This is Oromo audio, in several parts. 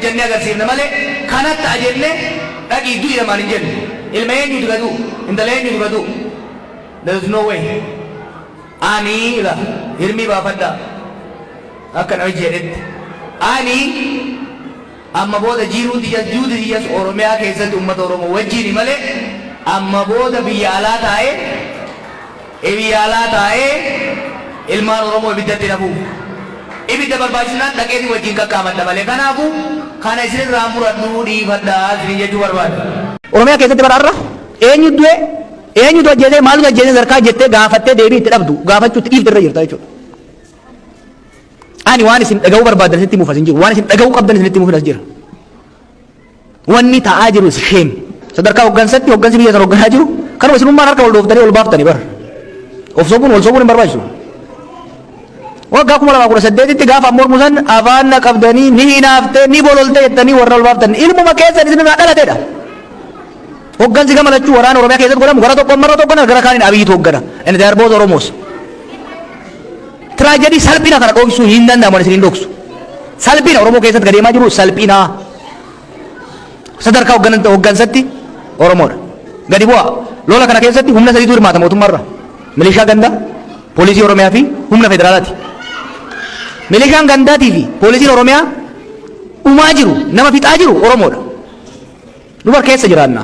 Hojjennee agarsiifna malee kanatti ta'a jennee dhaqii du'i namaan hin jennu. Ilma eenyutu ka du'u? Intala eenyutu ka du'u? There is no way. Ani ila hirmii baafadhaa. Akka namichi jedhetti. Ani amma booda jiruun tiyyas duuti tiyyas Oromiyaa keessatti uummata Oromoo wajjini malee amma booda biyya alaa taa'ee biyya alaa taa'ee ilmaan Oromoo ibiddatti nafuuf. Ibidda barbaachisnaan dhaqeetii wajjin qaqqaamadha malee. Kanaafuu kana isinirraa muradhuu dhiifadhaa isinin jechuu barbaada. Oromiyaa keessatti bara har'a eenyu du'e, eenyutu ajjeese, maaltu ajjeese sadarkaa jettee gaafattee deebii itti dhabdu gaafachuu itti dhiifte irra jirta jechuudha. Ani waan isin dhaga'uu barbaadan isinitti himuuf as hin jiru. Waan isin dhaga'uu qabdan isinitti himuuf as jira. Wanni ta'aa jiru is shame. Sadarkaa hoggansatti hoggansi biyya sana hogganaa jiru kanuma isinummaan harka wal dhooftanii ol baaftanii bara. Of sobuun wal sobuun hin barbaachisu. Waggaa 2018tti gaafa mormu san afaan na qabdanii ni hinaaftee ni bololte jettanii warra ol baaftan ilmuma keessan isinirraa dhalateedha. Hoggansi gama lachuu waraana Oromiyaa keessatti godhamu gara tokkoon marra tokkoon gara kaaniin Abiyyitu hoggana. And they are both Oromos. Tragedy salphina kana dhoksuu hin danda'amu, ani isin hin dhoksu. Salphina Oromoo keessatti gadeemaa jiru salphina. Sadarkaa hoggansatti Oromoodha. Gadi bu'aa. Lola kana keessatti humna sadiitu hirmaata mootummaarra. Milishaa gandaa, poolisii Oromiyaa fi humna federaalaati. Milishaan gandaatii fi poolisiin Oromiyaa dhumaa jiru, nama fixaa jiru Oromoodha. Dubar keessa jiraanna.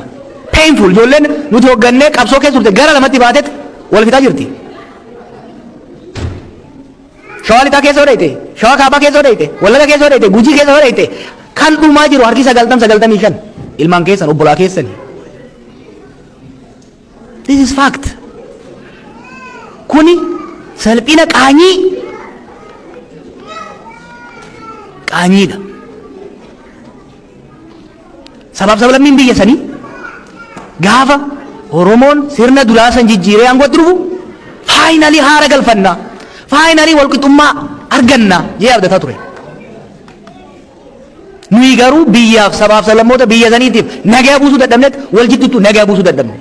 Painful, ijoolleen nuti hoggannee qabsoo keessa turte gara lamatti baatet wal fixaa jirti. Shawaa lixaa keessa odhayte, Shawaa kaabaa keessa odhayte, Wallaga keessa odhayte, Gujii keessa odhayte, kan dhumaa jiru harki 90 95 ilmaan keessan, obbolaa keessani. This is fact. Kuni salphina qaanyii qaanyiidha. Sabaaf sablammiin biyya sanii gaafa Oromoon sirna duraa san jijjiiree aangootti dhufu finally haara galfanna, finally walqixxummaa arganna jee abdataa ture. Nuyi garuu biyyaaf sabaaf sablammoota biyya saniitiif nagaa buusuu dadhabnetti wal jidduutti nagaa buusuu dadhabne.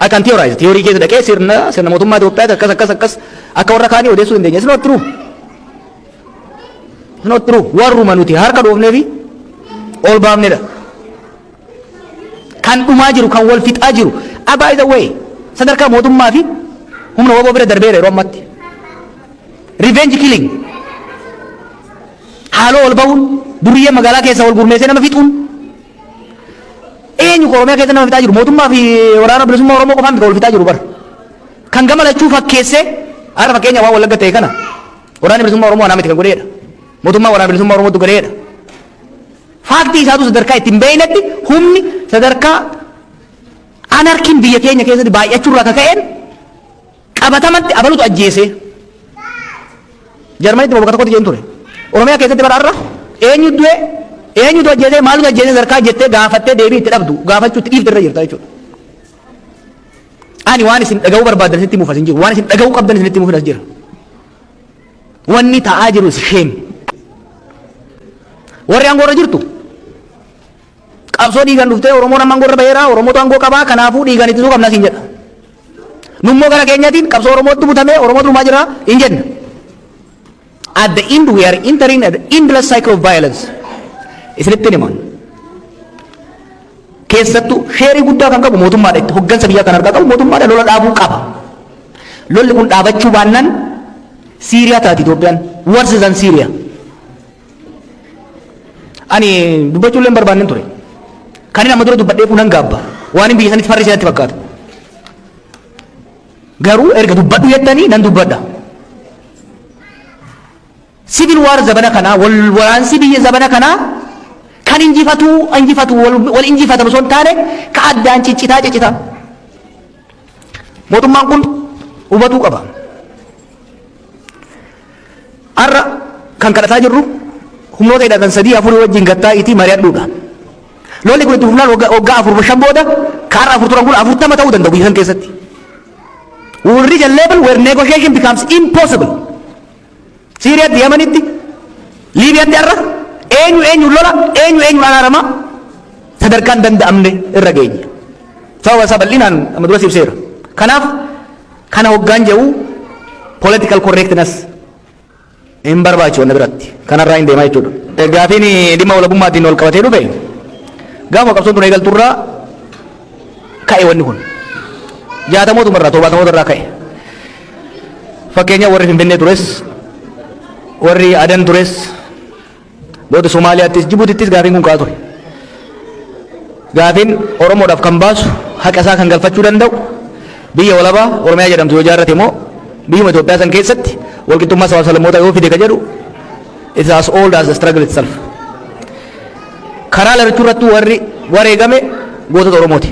I can theorize. Theory keessa dhaqee sirna mootummaa Itoophiyaa akkas akkas akkas akka warra kaanii odeessuu dandeenya. It's not true. It's not true. Warruma nuti harka dhoofnee fi ol baafnedha. Kan dhumaa jiru, kan wal fixaa jiru. Ah, by the way, sadarkaa mootummaa fi humna WBO bira darbeera yeroo ammatti. Revenge killing. Haaloo wal bahuun, duriyyee magaalaa keessa wal gurmeessee nama fixuun. Eenyu Oromiyaa keessa nama fixaa jiru? Mootummaa fi waraana bilisummaa Oromoo qofaan miti kan wal fixaa jiru bara. Kan gama lachuu fakkeessee har'a fakkeenya waan Wallagga ta'e kana waraanni bilisummaa Oromoo anaa miti kan godheedha. Mootummaa waraana bilisummaa Oromootu godheedha. Fact isaatu sadarkaa ittiin beeynetti humni sadarkaa anarchyn biyya keenya keessatti baay'achuu irraa kaka'een qabatamatti abalutu ajjeese. Jarmanitti bakka tokkotti jeen ture. Oromiyaa keessatti bara har'a eenyu du'e, eenyutu ajjeese, maaltu ajjeese sadarkaa jettee gaafattee deebii itti dhabdu gaafachuu itti dhiifte irra jirta jechuudha. Ani waan isin dhaga'uu barbaadan isinitti himuuf as hin jiru. Waan isin dhaga'uu qabdan isinitti himuuf as jira. Wanni ta'aa jiru is shame. Warri aangoo irra jirtu qabsoo dhiigan dhuftee Oromoon amma aangoo irra baheera, Oromootu aangoo qabaa, kanaafuu dhiigan ittisuu qabna siin jedha. Nummoo gara keenyatiin qabsoo Oromootti butamee Oromootu dhumaa jira hin jenna. At the end we are entering an endless cycle of violence. Isinitti himan. Keessattuu share guddaa kan qabu mootummaadha, itti hoggansa biyyaa kan argaa qabu mootummaadha, lola dhaabuu qaba. Lolli kun dhaabachuu baannaan Siiriyaa taati Itoophiyaan, worse than Syria. Ani dubbachuu illee hin barbaanne ture. Kan inni amma dura dubbadheef nan gaabba. Waan hin biyya sanitti farri natti fakkaata. Garuu erga dubbadhu jettanii nan dubbadha. Civil war zabana kanaa, wal waraansi biyya zabana kanaa kan injifatu injifatu wal injifatan osoo hin taane ka addaan ciccitaa ciccitaa. Mootummaan kun hubatuu qaba. Har'a kan kadhataa jirru humnoota hidhatan sadii afurii wajjin gattaa'iitii mari'adhuudha. Lolli kun itti fufnaan waggaa 4 5 booda kaarra 4 turan kun 40 ta'uu danda'u biyya san keessatti. We will reach a level where negotiation becomes impossible. Siiriyaatti, Yamanitti, Liibiyaatti har'a eenyu eenyu lola, eenyu eenyu araarama sadarkaan danda'amne irra geenya. Sababa isaa bal'inaan amma dura ibseera. Kanaaf kana hoggaan jedhu political correctness Hin barbaachisu wanna biratti. Kanarraa hin deemaa jechuudha. Gaafiin dhimma walabummaatiin wal qabatee dhufe, gaafa qabsoon tun eegalturraa ka'e wanni kun. Jaatamootuma irraa, torbaatamoota irraa ka'e. Fakkeenya, warri Finfinnee tures, warri Adan tures, booda Somaaliyaattis, Jibuutittis gaafiin kun ka'aa ture. Gaafiin Oromoodhaaf kan baasu, haqa isaa kan galfachuu danda'u, biyya walabaa Oromiyaa jedhamtu yoo ijaarrate immoo, biyyuma Itoophiyaa san keessatti walqixxummaa sabaa sablammootaa yoo fide ka jedhu, it's as old as the struggle itself. Karaa lachuu irrattuu warri wareegame gootota Oromooti.